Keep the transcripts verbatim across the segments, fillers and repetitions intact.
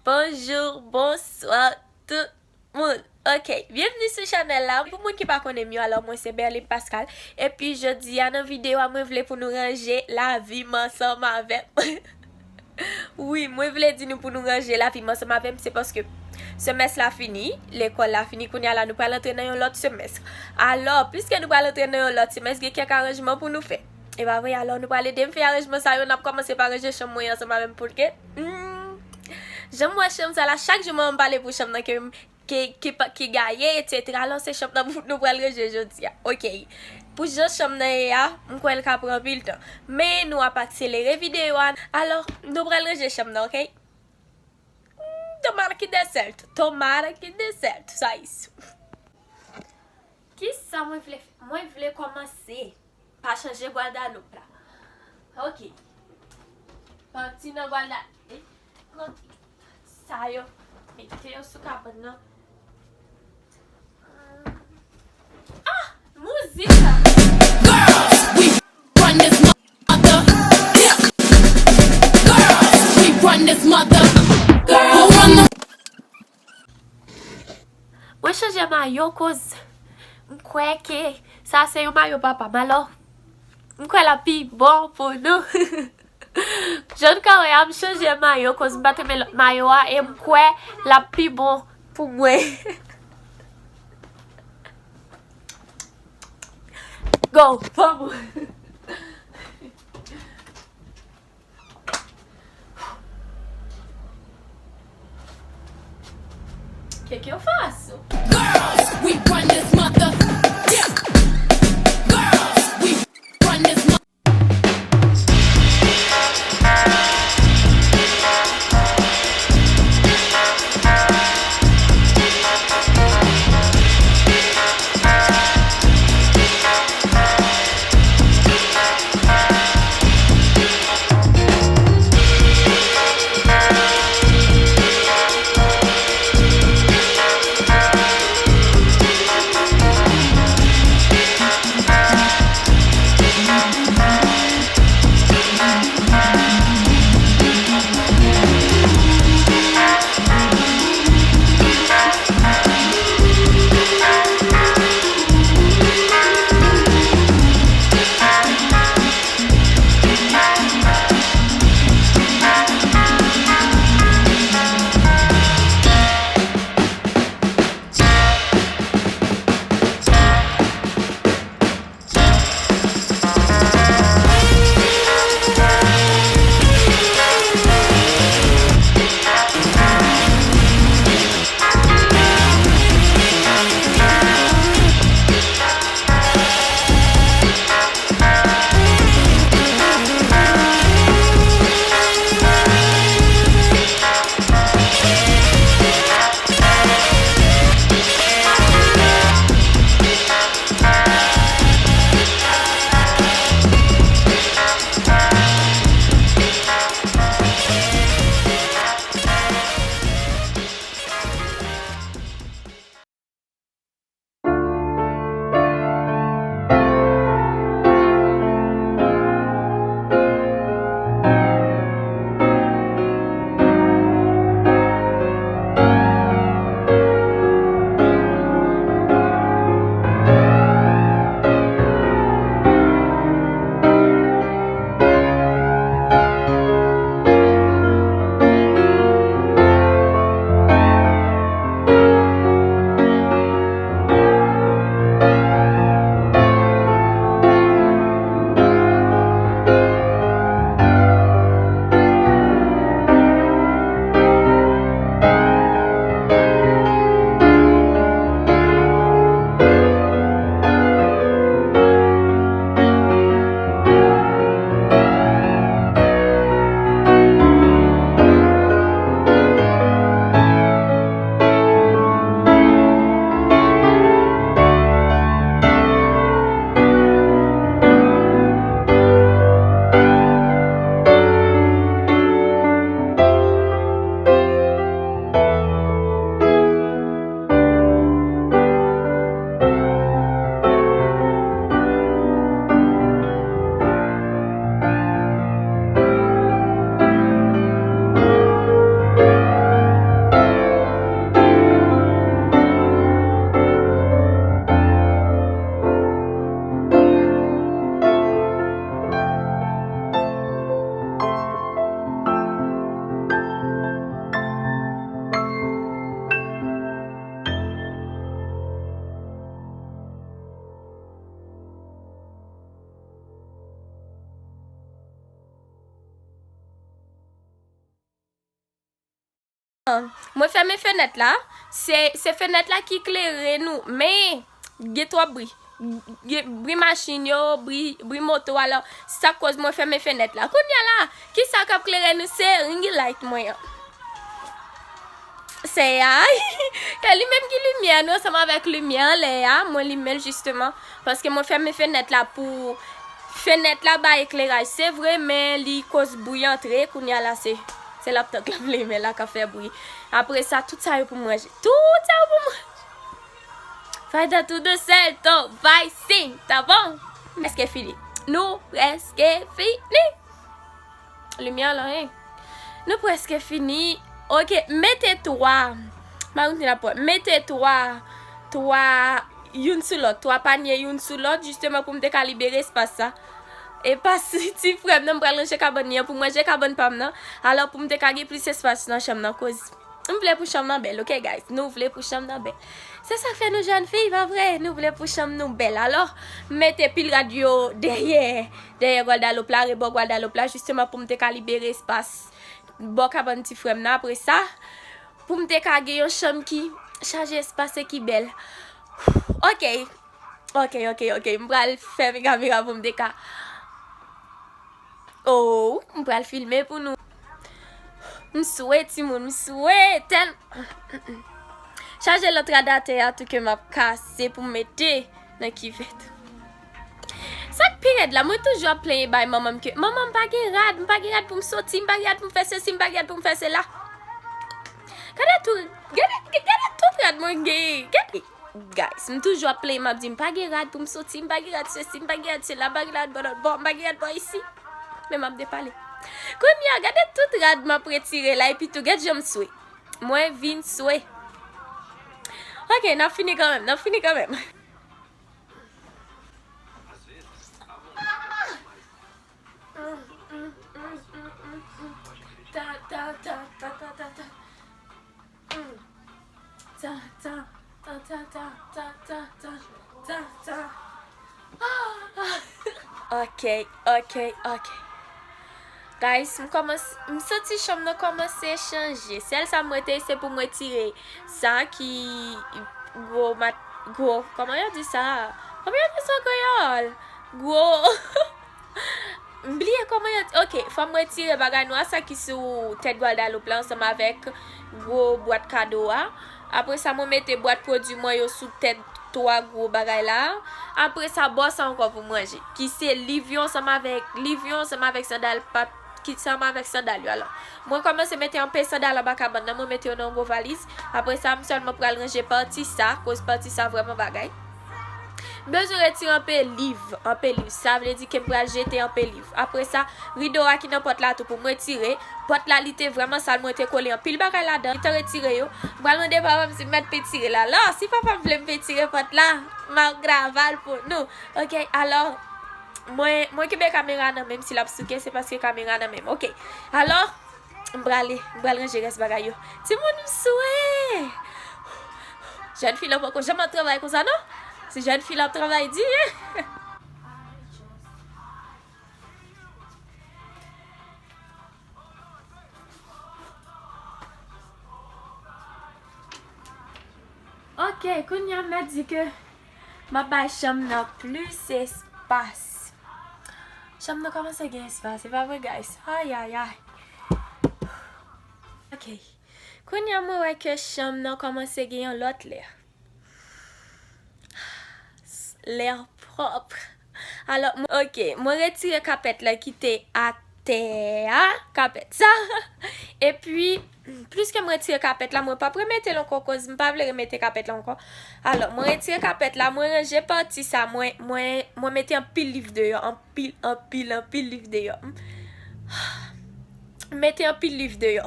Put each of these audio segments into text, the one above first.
Bonjou, bonswa tout moun. Ok, byenvni sou chanèl la. Pou moun ki pa konnen m yo, alò mwen se Berly Pascal. Epi jodi a nan videyo a mwen vle pou nou ranje lavi m ansanm avè m. Wi, mwen vle di nou pou nou ranje lavi m ansanm avè m, se paske semès la fini, lekòl la fini, kounye a la nou pral antre nan yon lòt semès. Alò, piske nou pral antre nan yon lòt semès, gen kèk aranjman pou nou fè. E pa vre, alò nou pral ede m fè aranjman sa yo, n ap kòmanse pa ranje chanm mwen ansanm avè m, paske, hmm, jan m wè chanm sa la, chak jou mwen pale pou chanm nan ke, ke, ke, pa- ke gaye, etsetera. Alò se chanm nan pou nou pral ranje jodi a. Ok. Pou jan chanm nan ye a, m kwè l ka pran anpil tan. Men nou ap akselere videyo a. Alò, nou pral ranje chanm nan, ok? Hmm, tomara que dê certo. Tomara que dê certo. Só isso. Kisa mwen vle fè? Mwen vle kòmanse pa chanje Guadalupe la. Ok. Pati nan Guadalupe. Pran sa yo, mete yo sou kabann nan. Ah! Mizik la! Girls, we run this mother. Yeah. Girls, we run this mother. Girls, who run the Mwen chanje mayo koz m kwè ke sa se yon mayo papa m. Alò, m kwè l ap pi bon pou nou. Jan nou ka wè a, m chanje mayo koz m pa t renmen lòt mayo a e m kwè l ap pi bon pou mwen. Go, fò mwen. Que que eu faço? Girls, we run this mother. Yeah. Girls, we run this mother. Mwen fèmen fenèt la. Se, se fenèt la ki klere nou. Men, gen twòp bri. Gen bri machin yo, bri, bri moto. Alò, sa k koz mwen fèmen fenèt la. Kounye a la, ki sa k ap klere nou? Se ring light mwen an. Se a. E li menm ki limyè nou, ansanm avèk limyè anlè a, mwen limen l jisteman. Paske mwen fèmen fenèt la pou fenèt la bay ekleraj, se vre, men li koz bri antre. Kounye a la, se, se laptòp la m limen la k ap fè bri. Apre sa, tout sa yo pou manje. Tout sa yo pou manje. Fayda, tudo certo, vai sim, tá bom? Prèske fini. Nou prèske fini. Limyè la, hein? Nou prèske fini. Ok, mete twa. M pa konn si n ap wè. Mete twa, twa youn sou lòt, twa panye youn sou lòt, jisteman pou m te ka libere espas sa. Espas ti frè m nan, m pral ranje kabann li an pou m ranje kabann pa m nan. Alò, pou m te ka gen plis espas nan chanm nan, koz m vle pou chanm nan bèl, ok, guys? Nou vle pou chanm nan bèl. Se sa k fè nou jèn fi, pa vre? Nou vle pou chanm nou bèl. Alò, m mete pil rad yo dèyè, dèyè gwadalop la, rebò gwadalop la, jisteman pou m te ka libere espas bò kabann ti frè m nan. Apre sa, pou m te ka gen yon chanm ki chaje espas e ki bèl. Ok. Ok, ok, ok. M pral fèmen kamera pou m te ka. Oh, m pral filme pou nou. M swe, timoun, m swe. Tèl. Chaje lòt rad atè a tou ke m ap kase pou m mete nan kivèt. Sa k pi rèd la, mwen toujou ap plenyen bay manman m ke manman m pa gen rad, m pa gen rad pou m soti, m pa gen rad pou m fè sesi, m pa gen rad pou m fè sela. Gade tou, gade, gade tout rad mwen gen. Gade. Guys, m toujou ap plenyen, m ap di m pa gen rad pou m soti, m pa gen rad sesi, m pa gen rad sela, m pa gen rad bò lòt bò, m pa gen rad bò isi. Men m ap depale. Kounye a, gade tout rad m ap retire la, epi tou, gade jan m swe. Mwen vin swe. Ok, n ap fini kanmenm, n ap fini kanmenm. Ta, ta, ta, ta, ta, ta, ta. Mm. Ta, ta, ta, ta, ta, ta, ta, ta, ta, ta. Ah, ah. Ok, ok, ok. Guys, m kòmanse, m santi chanm nan kòmanse chanje. Sèl sa m rete, se pou m retire sa ki gwo mat-, gwo, kòman yo di sa? Kòman yo di sa an kreyòl? Gwo. M bliye kòman yo di. Ok, fò m retire bagay nwa sa ki sou tèt gwadalop la ansanm avèk gwo bwat kado a. Apre sa, mwen mete bwat pwodui mwen yo sou tèt twa gwo bagay la. Apre sa, bò sa ankò pou manje. Ki se liv yo ansanm avèk, liv yo ansanm avèk sandal pap, ki ansanm avèk sandal yo. Alò, mwen kòmanse mete anpe sandal anba kabann nan, mwen mete yo nan yon gwo valiz. Apre sa, m sèlman pral ranje pati sa, koz pati sa vrèman bagay. M bezwen retire anpe liv, anpe liv. Sa vle di ke m pral jete anpe liv. Apre sa, rido a ki nan pòt la tou pou m retire. Pòt la, li te vrèman sal, mwen te kole anpil bagay ladan. Li te retire yo. M pral mande papa m si m mèt pentire l. Alò, si papa m vle m pentire pòt la, m ap grave l pou nou. Ok, alò, mwen, mwen kenbe kamera nan men m, si l ap souke, se paske kamera nan men m. Ok, alò, m prale, m pral ranje rès bagay yo. Timoun, m swe! Jèn fi la poko janm ap travay konsa, non? Se jèn fi la ap travay di, hein? Ok, kounye a m mèt di ke m ap bay chanm nan plis espas. Chanm nan kòmanse gen espas, se pa vre, guys? Ay, ay, ay. Ok. Kounye a mwen wè ke chanm nan kòmanse gen yon lòt lè. Lè pwòp. Alò, mwen, ok, mwen retire kapèt la ki te atè a, kapèt sa. Epi, pliske mwen retire kapèt la, mwen p ap remete l ankò, koz m pa vle remete kapèt la ankò. Alò, mwen retire kapèt la, mwen ranje pati sa, mwen, mwen, mwen mete anpil liv deyò, anpil, anpil, anpil liv deyò. M mete anpil liv deyò.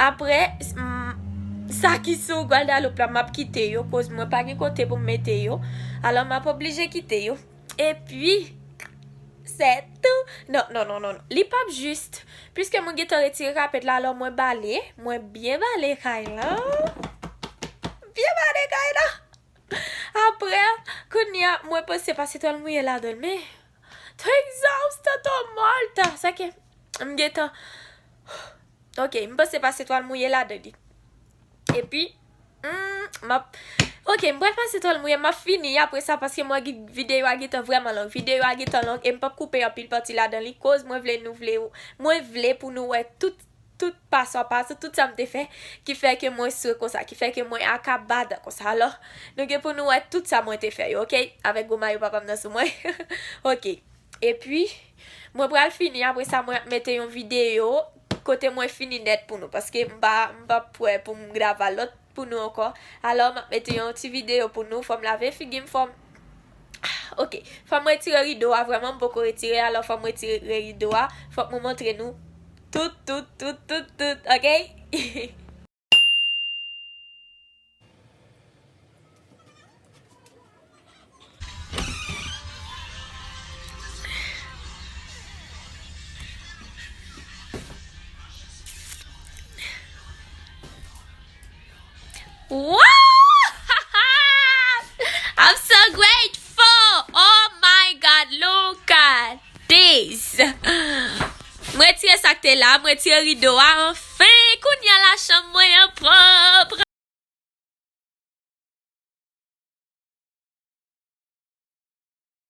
Apre, s-, m, sa ki sou gwadalop la, m ap kite yo, koz mwen pa gen kote pou m mete yo. Alò, m ap oblije kite yo. Epi, se tou. Non, non, non, non, non. Li p ap jis. Piske mwen gentan retire kapèt la, alò mwen bale. Mwen byen bale kay la. Byen bale kay la. Apre, kounye a, mwen panse pase twal mouye ladan l, men. Tô exausta, tô morta. Sa ke, m gentan. Ok, m panse pase twal mouye ladan li. Epi, hmm, m ap, ok, m pral pase twal mouye, m ap fini apre sa, paske m wè gi-, videyo a gentan vrèman long. Videyo a gentan long, e m p ap koupe anpil pati ladan li, koz mwen vle nou vle, mwen vle pou nou wè tout, tout paso a paso, tout sa m te fè, ki fè ke mwen swe konsa, ki fè ke mwen akabada konsa. Alò, nou gen pou nou wè tout sa mwen te fè yo, ok? Avèk gwo mayo papa m nan sou mwen. Ok. Epi, mwen pral fini, apre sa, mwen ap mete yon videyo kote mwen fini nèt pou nou, paske m pa, m pa prè pou m grava lòt pou nou ankò. Alò, m ap mete yon ti videyo pou nou, fò m lave figi m, fò m, ok, fò m retire rido a, vrèman, m poko retire, alò fò m retire rido a, fòk mwen montre nou tout, tout, tout, tout, tout, ok? Wow! I'm so grateful! Oh my God, look at this! Mwen retire sa k te la, mwen retire rido a, anfen! Kounye a la chanm mwen an pwòp!